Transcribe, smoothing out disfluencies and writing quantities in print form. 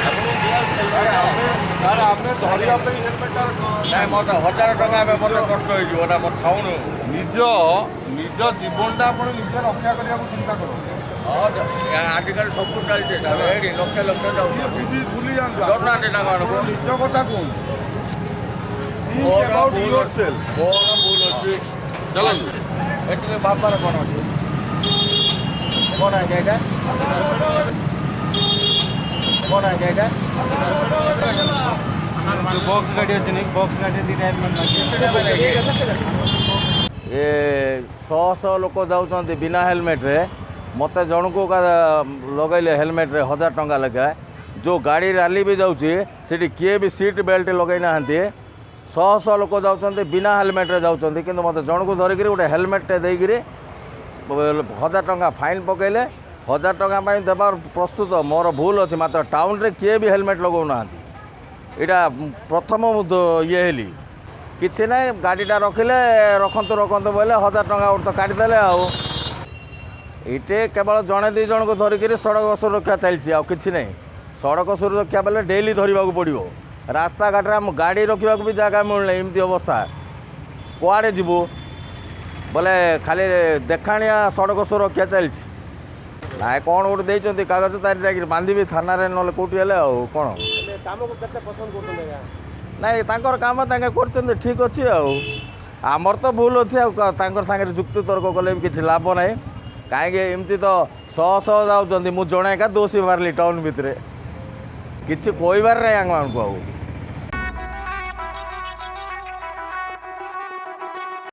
ଆପଣଙ୍କୁ ଦିଆହେଉଛି। ସାର୍, ଆମେ, ସାର୍, ଆମେ ଧରିବା ପାଇଁ ହେଲମେଟଟା ନାଇଁ, ମୋତେ 1000 ଟଙ୍କା ଏବେ ମୋତେ କଷ୍ଟ ହେଇଯିବ ନା ମୋର ଛାଉନୁ। ନିଜ ନିଜ ଜୀବନଟା ଆପଣ ନିଜେ ରକ୍ଷା କରିବାକୁ ଚିନ୍ତା କରନ୍ତୁ। ହଁ, ଆଜିକାଲି ସବୁ ଚାଲିଛି ସାର୍। ଏଇଠି ଲକ୍ଷ ଲକ୍ଷ ଯାଉଛନ୍ତି। ଭୁଲି ଭୁଲି ଯାଆନ୍ତୁ। ଡରୁନାହାନ୍ତି ନା କଣ? ଆପଣ ନିଜ କଥା କୁହନ୍ତୁ। ମୋର about ଭୁଲ yourself. ମୋର ଭୁଲ ଅଛି। ଚାଲନ୍ତୁ। ଏତିକି ଭାବବାର କ'ଣ ଅଛି? କ'ଣ ଆଜ୍ଞା ଏଇଟା? କ'ଣ ଆଜ୍ଞା ଏଇଟା? ବକ୍ସ ଗାଡ଼ି ଅଛି ନାଇଁ? ବକ୍ସ ଗାଡ଼ି ଦୁଇଟା ହେଲମେଟ୍। ଏ ଶହ ଶହ ଲୋକ ଯାଉଛନ୍ତି ବିନା ହେଲମେଟ୍ରେ। ମୋତେ ଜଣକୁ ଲଗାଇଲେ ହେଲମେଟ୍ରେ 1000 ଟଙ୍କା ଲେଖାଏ। ଯେଉଁ ଗାଡ଼ି ରାଲି ବି ଯାଉଛି, ସେଠି କିଏ ବି ସିଟ୍ ବେଲ୍ଟ ଲଗାଇ ନାହାନ୍ତି। ଶହ ଶହ ଲୋକ ଯାଉଛନ୍ତି, ବିନା ହେଲମେଟ୍ରେ ଯାଉଛନ୍ତି। କିନ୍ତୁ ମୋତେ ଜଣକୁ ଧରିକିରି ଗୋଟେ ହେଲମେଟ୍ଟେ ଦେଇକିରି 1000 ଟଙ୍କା ଫାଇନ୍ ପକାଇଲେ। 1000 ଟଙ୍କା ପାଇଁ ଦେବାର ପ୍ରସ୍ତୁତ, ମୋର ଭୁଲ ଅଛି। ମାତ୍ର ଟାଉନରେ କିଏ ବି ହେଲମେଟ୍ ଲଗାଉନାହାନ୍ତି। ଏଇଟା ପ୍ରଥମ ମୁଁ ଇଏ ହେଲି। କିଛି ନାହିଁ, ଗାଡ଼ିଟା ରଖିଲେ, ରଖନ୍ତୁ ରଖନ୍ତୁ ବୋଇଲେ 1000 ଟଙ୍କା ଗୋଟେ ତ କାଟିଦେଲେ। ଆଉ ଏଇଠି କେବଳ ଜଣେ ଦୁଇ ଜଣଙ୍କୁ ଧରିକିରି ସଡ଼କ ସୁରକ୍ଷା ଚାଲିଛି, ଆଉ କିଛି ନାହିଁ। ସଡ଼କ ସୁରକ୍ଷା ବେଲେ ଡେଲି ଧରିବାକୁ ପଡ଼ିବ। ରାସ୍ତାଘାଟରେ ଆମ ଗାଡ଼ି ରଖିବାକୁ ବି ଜାଗା ମିଳୁନାହିଁ। ଏମିତି ଅବସ୍ଥା, କୁଆଡ଼େ ଯିବୁ ବୋଲେ ଖାଲି ଦେଖାଣିଆ ସଡ଼କ ସୁରକ୍ଷା ଚାଲିଛି। ନାଇଁ, କ'ଣ ଗୋଟେ ଦେଇଛନ୍ତି କାଗଜ, ତାରି ଯାଇକିରି ବାନ୍ଧିବି ଥାନାରେ, ନହେଲେ କେଉଁଠି ହେଲେ। ଆଉ କ'ଣ? କାମକୁ କେତେ ପସନ୍ଦ କରୁଛନ୍ତି ଆଜ୍ଞା? ନାଇଁ, ତାଙ୍କର କାମ ତାଙ୍କେ କରୁଛନ୍ତି, ଠିକ୍ ଅଛି। ଆଉ ଆମର ତ ଭୁଲ ଅଛି। ଆଉ ତାଙ୍କର ସାଙ୍ଗରେ ଯୁକ୍ତି ତର୍କ କଲେ ବି କିଛି ଲାଭ ନାହିଁ। କାହିଁକି ଏମିତି ତ ଶହ ଶହ ଯାଉଛନ୍ତି, ମୁଁ ଜଣେ ଏକା ଦୋଷୀ ବାହାରିଲି ଟାଉନ୍ ଭିତରେ। କିଛି କହିବାର ନାହିଁ ଆମମାନଙ୍କୁ ଆଉ।